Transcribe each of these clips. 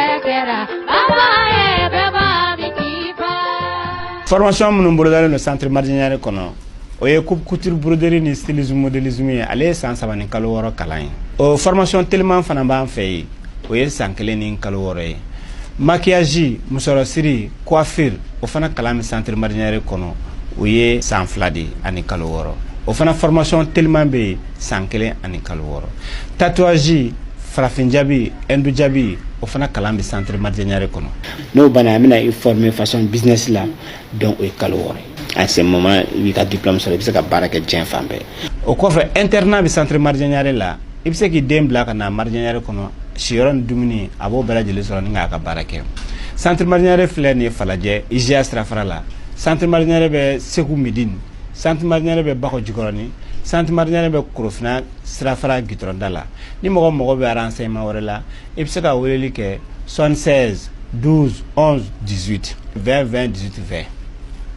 Kɛra baba ye bɛɛ b'a min k'i fa. Formation minnu bolodalen don Centre Mardian Niare kɔnɔ, o ye coupe couture, broderie ni stylisme, modélisme ye. Ale ye san 3 ni kalo 6 kalan ye. O formation teliman fana b'an fɛ yen, o ye san 1 ni kalo 6 ye. Maquillage, musɔrɔsiri, coiffure, o fana kalan bɛ Centre Mardian Niare kɔnɔ, o ye san 2 de ani kalo 6. O fana formation teliman bɛ yen, san 1 ani kalo 6. Tatouage, farafin jabi, hindu jabi, o fana kalan bɛ Centre Mardian Niare kɔnɔ. N'o banna, an bɛna i former façon business la. Donc o ye kalo 6 ye. À ce moment, i b'i ka diplôme sɔrɔ, i bɛ se ka baara kɛ diɲɛ fan bɛɛ. O kɔfɛ, internat bɛ Centre Mardian Niare la. I bɛ se k'i den bila ka na Mardian Niare kɔnɔ, siyɔrɔ ni dumuni, a b'o bɛɛ lajɛlen sɔrɔ ni k'a ka baara kɛ. Centre Mardian Niare filɛ nin ye Falajɛ, IGA sirafara la. Centre Mardian Niare bɛ Segu Midine, Centre Mardian Niare bɛ Bakɔ Jikɔrɔni, Centre Mardian Niare bɛ Korofina sirafara gitɔrɔnda la. Ni mɔgɔ mago bɛ renseignement wɛrɛ la, i bɛ se ka weleli kɛ 76 12 11 18 20 20 18 20,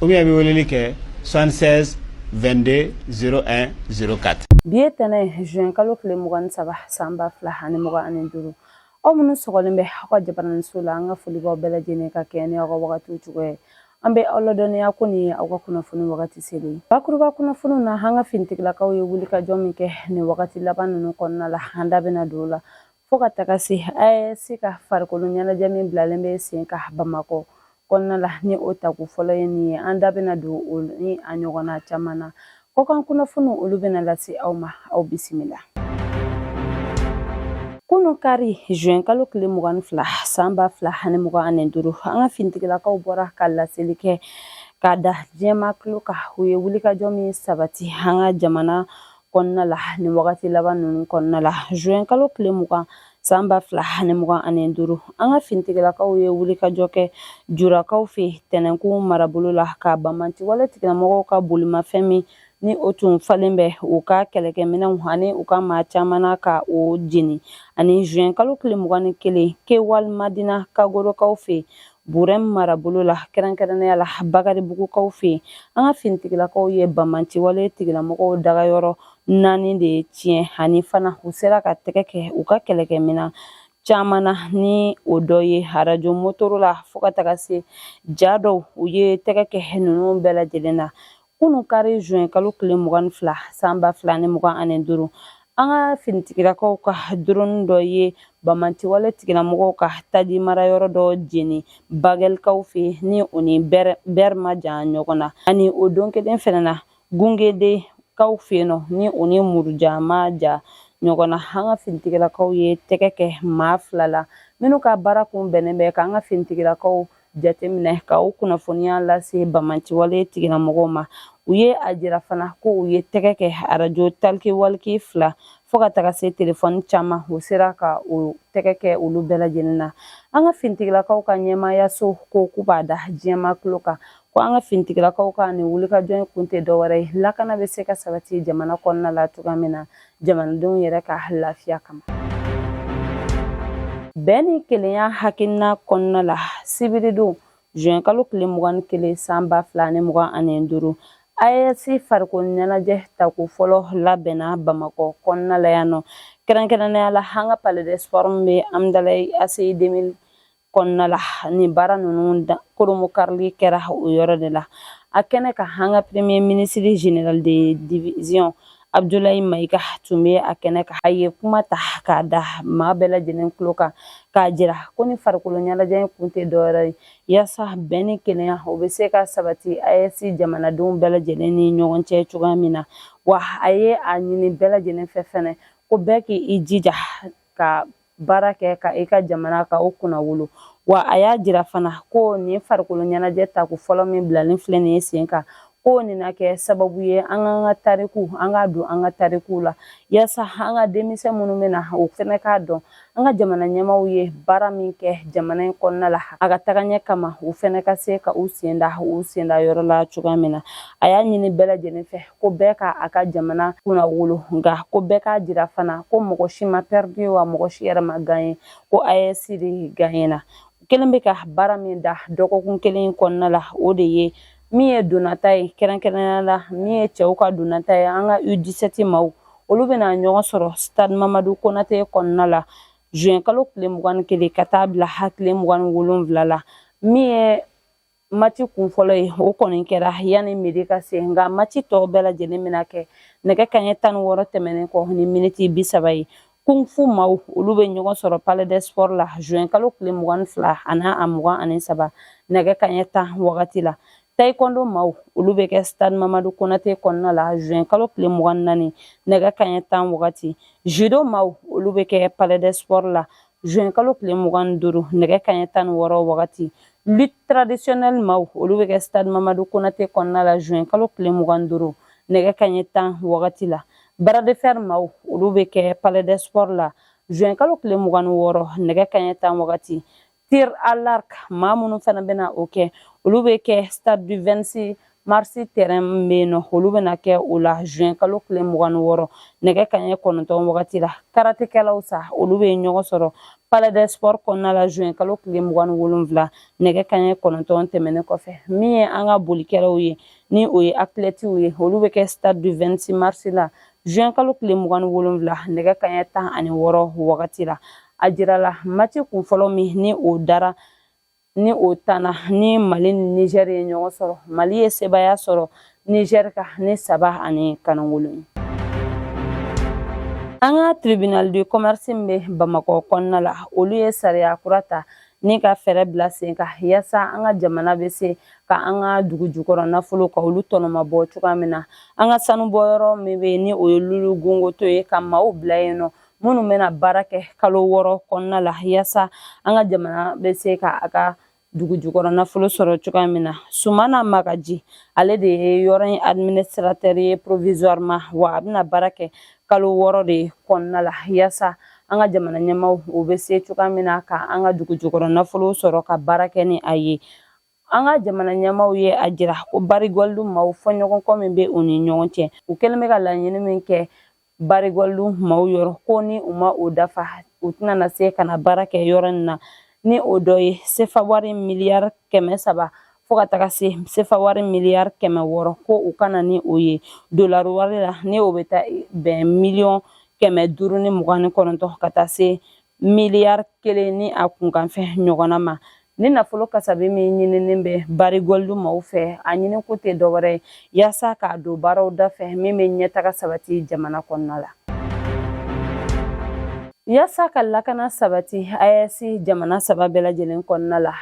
ou bien i bɛ weleli kɛ 76 22 01 04. Bi ye tɛnɛ, juin kalo tile 23, san 2025. Aw minnu sɔgɔlen bɛ aw ka jabaraniso la, an ka foli b'aw bɛɛ lajɛlen ka kɛ ni aw ka wagatiw cogoya ye. An bɛ aw ladɔnniya ko nin ye aw ka kunnafoni wagati selen. Bakuruba kunnafoniw na, an ka finitigilakaw ye wulikajɔ min kɛ nin wagati laban ninnu kɔnɔna la, an da bɛna don o la, fo ka taga se AES ka farikolo ɲɛnajɛ min bilalen bɛ sen kan Bamakɔ kɔnɔna la, ni o tako fɔlɔ ye nin ye. An da bɛna don o ni a ɲɔgɔnna caman na. Kɔkan kunnafoniw, olu bɛna lase aw ma. Aw bisimila. Kunu kari, juin kalo tile 22, san 2025, an ka finitigilakaw bɔra ka laseli kɛ k'a da diɲɛma tulo kan, u ye wulikajɔ min sabati an ka jamana kɔnɔna la nin wagati laban ninnu kɔnɔna la. Juin kalo tile 20, san 2025, an ka finitigilakaw ye wulikajɔ kɛ Jurakaw fɛ Tɛnɛnkun marabolo la, ka banbaanciwale tigilamɔgɔw ka bolimafɛn min ni o tun falen bɛ u ka kɛlɛkɛminɛnw ani u ka maa caman na, ka o jeni. Ani juin kalo tile 21, Kewal Madina Kagorokaw fɛ Burɛm marabolo la, kɛrɛnkɛrɛnnenya la Bakaribugukaw fɛ, an ka finitigilakaw ye banbaanciwale tigilamɔgɔw dagayɔrɔ naani de tiɲɛ. Ani fana, u sera ka tɛgɛ kɛ u ka kɛlɛkɛminɛn caman na, ni o dɔ ye arajo Motorola, fo ka taga se ja dɔw. U ye tɛgɛ kɛ ninnu bɛɛ lajɛlen na. Kunu kari, juin kalo tile 22, san 2025, an ka finitigilakaw ka drone dɔ ye banbaanciwale tigilamɔgɔw ka taji marayɔrɔ dɔ jeni Bagɛlikaw fɛ, ni o ni Bɛr ma jan ɲɔgɔn na. Ani o don kelen fɛnɛ na, Gungedekaw fɛ yen nɔ, ni o ni Muruja ma ja ɲɔgɔn na, an ka finitigilakaw ye tɛgɛ kɛ maa fila la minnu ka baara kun bɛnnen bɛ k'an ka finitigilakaw jateminɛ, ka o kunnafoniya lase banbaanciwale tigilamɔgɔw ma. U ye a jira fana ko u ye tɛgɛ kɛ arajo talkie walkie fila, fo ka taga se telefɔni caman, u sera ka o tɛgɛ kɛ olu bɛɛ lajɛlen na. An ka finitigilakaw ka ɲɛmaayaso ko k'u b'a da diɲɛma tulo kan ko an ka finitigilakaw ka nin wulikajɔ in kun tɛ dɔwɛrɛ ye, lakana bɛ se ka sabati jamana kɔnɔna la cogoya min na, jamanadenw yɛrɛ ka lafiya kama. Bɛn ni kelenya hakilina kɔnɔna la, sibiridon, juin kalo tile 21, san 2025, AES farikolo ɲɛnajɛ tako fɔlɔ labɛnna Bamakɔ kɔnɔna la yan nɔ, kɛrɛnkɛrɛnnenya la an ka Palais des Sports min bɛ Amudalayi ACI 2000 kɔnɔna la. Nin baara ninnu koromokarili kɛra o yɔrɔ de la. A kɛnɛ kan, an ka Premier ministre, général de division Abdoulaye Maïga tun bɛ a kɛnɛ kan. A ye kuma ta k'a da maa bɛɛ lajɛlen tulo kan, k'a jira ko ni farikolo ɲɛnajɛ in kun tɛ dɔwɛrɛ ye, yaasa bɛn ni kelenya o bɛ se ka sabati AES jamanadenw bɛɛ lajɛlen ni ɲɔgɔn cɛ cogoya min na. Wa a ye a ɲini bɛɛ lajɛlen fɛ fɛnɛ ko bɛɛ k'i jija ka baara kɛ ka i ka jamana ka o kunna wolo. Wa a y'a jira fana ko nin farikolo ɲɛnajɛ tako fɔlɔ min bilalen filɛ nin ye sen kan, ko nin na kɛ sababu ye an k'an ka tariku, an k'a don an ka tarikuw la, yaasa an ka denmisɛn minnu bɛ na, o fɛnɛ k'a dɔn an ka jamana ɲɛmaaw ye baara min kɛ jamana in kɔnɔna la a ka tagaɲɛ kama, u fɛnɛ ka se ka u sen da u sen da yɔrɔ la cogoya min na. A y'a ɲini bɛɛ lajɛlen fɛ ko bɛɛ ka a ka jamana kunna wolo, nka ko bɛɛ k'a jira fana ko mɔgɔ si ma perdu, wa mɔgɔ si yɛrɛ ma gagné, ko AES de gagné na. Kelen bɛ ka baara min da dɔgɔkun kelen kɔnɔna la, o de ye min ye donnata ye, kɛrɛnkɛrɛnnenya la min ye cɛw ka donnata ye, an ka U17 maaw, olu bɛna ɲɔgɔn sɔrɔ Stade Mamadu Konate kɔnɔna la. juin kalo tile 21 ka taa bila tile 27 la. Min ye match kun fɔlɔ ye, o kɔni kɛra yanni midi ka se, nka match tɔw bɛɛ lajɛlen bɛna kɛ nɛgɛ kanɲɛ 16 tɛmɛnen kɔ ni miniti 30 ye. Kung fu maaw, olu bɛ ɲɔgɔn sɔrɔ Palais des Sports la juin kalo tile 22 ani a 23, nɛgɛ kanɲɛ 10 wagati la. Taekwondo maaw, olu bɛ kɛ Stade Mamadu Konate kɔnɔna la juin kalo tile 24, nɛgɛ kanɲɛ 10 wagati. Judo maaw, olu bɛ kɛ Palais des Sports la juin kalo tile 25, nɛgɛ kanɲɛ 16 wagati. Lutte traditionnelle maaw, olu bɛ kɛ Stade Mamadu Konate kɔnɔna la juin kalo tile 25, nɛgɛ kanɲɛ 10 wagati la. Bras de fer maaw, olu bɛ kɛ Palais des Sports la juin kalo tile 26, nɛgɛ kanɲɛ 10 wagati. Tir à l'arc maa minnu fana bɛna o kɛ, olu bɛ kɛ Stade du 26 mars terrain min bɛ yen nɔ, olu bɛna kɛ o la juin kalo tile 26, nɛgɛ kanɲɛ 9 wagati la. Karatekɛlaw sa, olu bɛ ɲɔgɔn sɔrɔ Palais des Sports kɔnɔna la juin kalo tile 27, nɛgɛ kanɲɛ 9 tɛmɛnen kɔfɛ. Min ye an ka bolikɛlaw ye, ni o ye athlètes ye, olu bɛ kɛ Stade du 26 mars la juin kalo tile 27, nɛgɛ kanɲɛ 16 wagati la. A jirala match kun fɔlɔ min ni o dara, ni o tanna, ni Mali ni Niger ye ɲɔgɔn sɔrɔ, Mali ye sebaaya sɔrɔ Niger kan ni 3 ani kanangolo ye. An ka tribunal de commerce min bɛ Bamakɔ kɔnɔna la, olu ye sariya kura ta ni ka fɛɛrɛ bila sen kan yaasa an ka jamana bɛ se ka an ka dugu jukɔrɔ nafolo ka olu tɔnɔmabɔ cogoya min na. An ka sanubɔyɔrɔ min bɛ yen, ni o ye Loulo Gounkoto ye, ka maaw bila yen nɔ minnu bɛna baara kɛ kalo 6 kɔnɔna la, yaasa an ka jamana bɛ se ka a ka dugu jukɔrɔ nafolo sɔrɔ cogoya min na. Sumana Magaji, ale de ye yɔrɔ in administrateur ye provisoirement, wa a bɛna baara kɛ kalo 6 de kɔnɔna la, yaasa an ka jamana ɲɛmaw o bɛ se cogoya min na ka an ka dugu jukɔrɔ nafolo sɔrɔ ka baara kɛ ni a ye. An ka jamana ɲɛmaw ye a jira ko Barrick Gold maaw fɔɲɔgɔnkɔ min bɛ u ni ɲɔgɔn cɛ, u kɛlen bɛ ka laɲini min kɛ Barrick Gold maaw yɔrɔ, ko ni u ma o dafa, u tɛna na se ka na baara kɛ yɔrɔ in na, ni o dɔ ye sefa wari miliyari 300 fo ka taga se sefa wari miliyari 600, ko u kana ni o ye dolari wari la, ni o bɛ taa bɛn miliyɔn 529 ka taa se miliyari 1 ni a kunkanfɛn ɲɔgɔnna ma. Ni nafolo kasabi min ɲininen bɛ Barrick Gold maaw fɛ, a ɲini ko tɛ dɔwɛrɛ ye yaasa k'a don baaraw da fɛ min bɛ ɲɛtaga sabati jamana kɔnɔna la, yaasa ka lakana sabati AES jamana saba bɛɛ lajɛlen kɔnɔna la.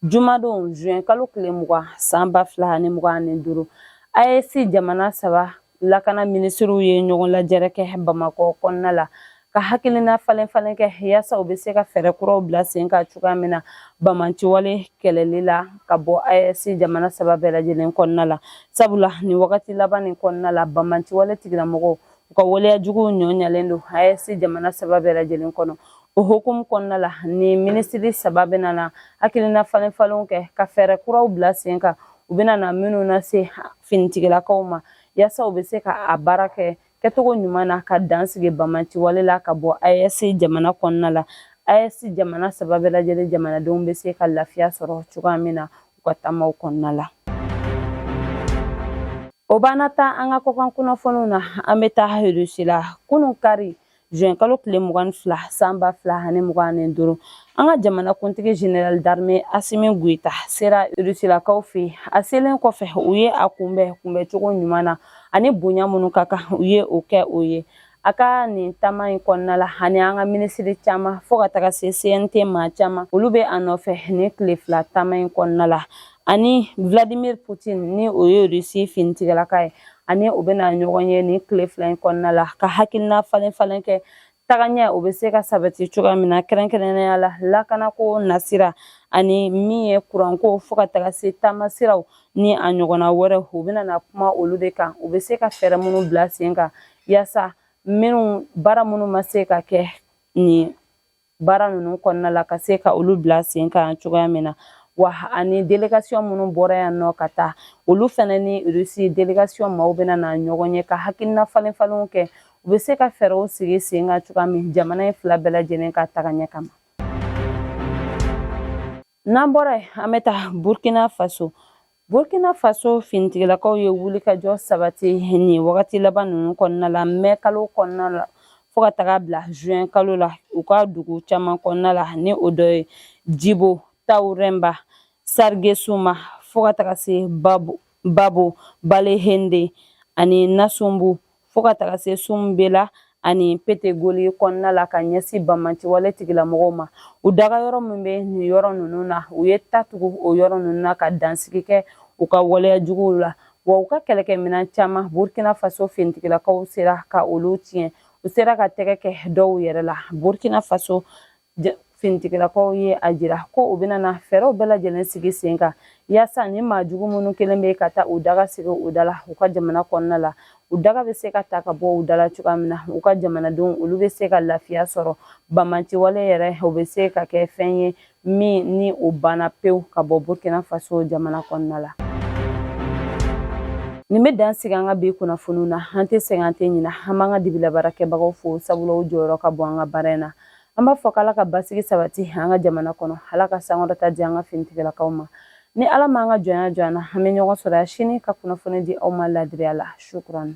Jumadon juin kalo tile 20 san 2025, AES jamana saba lakana minisiriw ye ɲɔgɔn lajɛrɛ kɛ Bamakɔ kɔnɔna la, ka hakilina falen falen kɛ yaasa u bɛ se ka fɛɛrɛ kuraw bila sen kan cogoya min na banbaanciwale kɛlɛli la ka bɔ AES jamana saba bɛɛ lajɛlen kɔnɔna la. Sabula nin wagati laban nin kɔnɔna la, banbaanciwale tigilamɔgɔw, u ka waleya juguw ɲɔ ɲalen don AES jamana saba bɛɛ lajɛlen kɔnɔ. O hukumu kɔnɔna la, ni minisiri saba bɛna na hakilina falen falenw kɛ ka fɛɛrɛ kuraw bila sen kan, u bɛna na minnu na se finitigilakaw ma, yaasa u bɛ se ka a baara kɛ kɛcogo ɲuman na ka dan sigi banbaanciwale la ka bɔ AES jamana kɔnɔna la, AES jamana saba bɛɛ lajɛlen jamanadenw bɛ se ka lafiya sɔrɔ cogoya min na u ka taamaw kɔnɔna la. O b'an ta an ka kɔkan kunnafoniw na. An bɛ taa Russie la. Kunun kari juin kalo tile 22 san 2025, an ka jamanakuntigi général d'armée Assimi Goïta sera Rusilakaw fɛ yen. A selen kɔfɛ, u ye a kunbɛn kunbɛncogo ɲuman na ani bonya minnu ka kan, u ye o kɛ o ye. A ka nin taama in kɔnɔna la, ani an ka minisiri caman fo ka taga se CNT maa caman, olu bɛ a nɔfɛ nin tile 2 taama in kɔnɔna la. Ani Vladimir Poutine, ni o ye Russie finitigilaka ye, ani u bɛna ɲɔgɔn ye nin tile 2 in kɔnɔna la, ka hakilina falen falen kɛ tagaɲɛ o bɛ se ka sabati cogoya min na, kɛrɛnkɛrɛnnenya la lakanako nasira ani min ye kuranko fo ka taga se taamasiraw ni a ɲɔgɔnna wɛrɛw. U bɛna na kuma olu de kan, u bɛ se ka fɛɛrɛ minnu bila sen kan yaasa minnu baara minnu ma se ka kɛ nin baara ninnu kɔnɔna la, ka se ka olu bila sen kan cogoya min na. Wa ani délégation minnu bɔra yan nɔ ka taa, olu fana ni Russie délégation maaw bɛna na ɲɔgɔn ye ka hakilina falen falenw kɛ, u bɛ se ka fɛɛrɛw sigi sen kan cogoya min jamana in fila bɛɛ lajɛlen ka taga ɲɛ kama. N'an bɔra yen, an bɛ taa Burkina Faso. Burkina Faso finitigilakaw ye wulikajɔ sabati nin wagati laban ninnu kɔnɔna la, mɛ kalo kɔnɔna la fo ka taga bila juin kalo la u ka dugu caman kɔnɔna la, ni o dɔ ye Jibo, Tawurɛnba, Sargesuma, fo ka taga se Babo, Balehende ani Nasumbu, fo ka taga se Sunbela ani Petegoli kɔnɔna la, ka ɲɛsin banbaanciwale tigilamɔgɔw ma. U daga yɔrɔ min bɛ nin yɔrɔ ninnu na, u ye ta tugu o yɔrɔ ninnu na ka dansigi kɛ u ka waleya juguw la. Wa u ka kɛlɛkɛminɛn caman, Burkina Faso finitigilakaw sera ka olu tiɲɛ, u sera ka tɛgɛ kɛ dɔw yɛrɛ la. Burkina Faso finitigilakaw ye a jira ko u bɛna na fɛɛrɛw bɛɛ lajɛlen sigi sen kan yaasa ni maa jugu minnu kelen bɛ ka taa u daga sigi u da la u ka jamana kɔnɔna la, u daga bɛ se ka ta ka bɔ u da la cogoya min na, u ka jamanadenw olu bɛ se ka lafiya sɔrɔ, banbaanciwale yɛrɛ o bɛ se ka kɛ fɛn ye min ni o banna pewu ka bɔ Burkina Faso jamana kɔnɔna la. Nin bɛ dan sigi an ka bi kunnafoniw na. An tɛ sɛgɛn, an tɛ ɲina. An b'an ka dibila baarakɛbagaw fo, sabula u jɔyɔrɔ ka bon an ka baara in na. An b'a fɔ k'Ala ka basigi sabati an ka jamana kɔnɔ, Ala ka sankɔrɔta di an ka finitigilakaw ma. Ni Ala m'an ka jɔnya jɔ an na, an bɛ ɲɔgɔn sɔrɔ yan sini ka kunnafoni di aw ma ladiriya la. Shukran.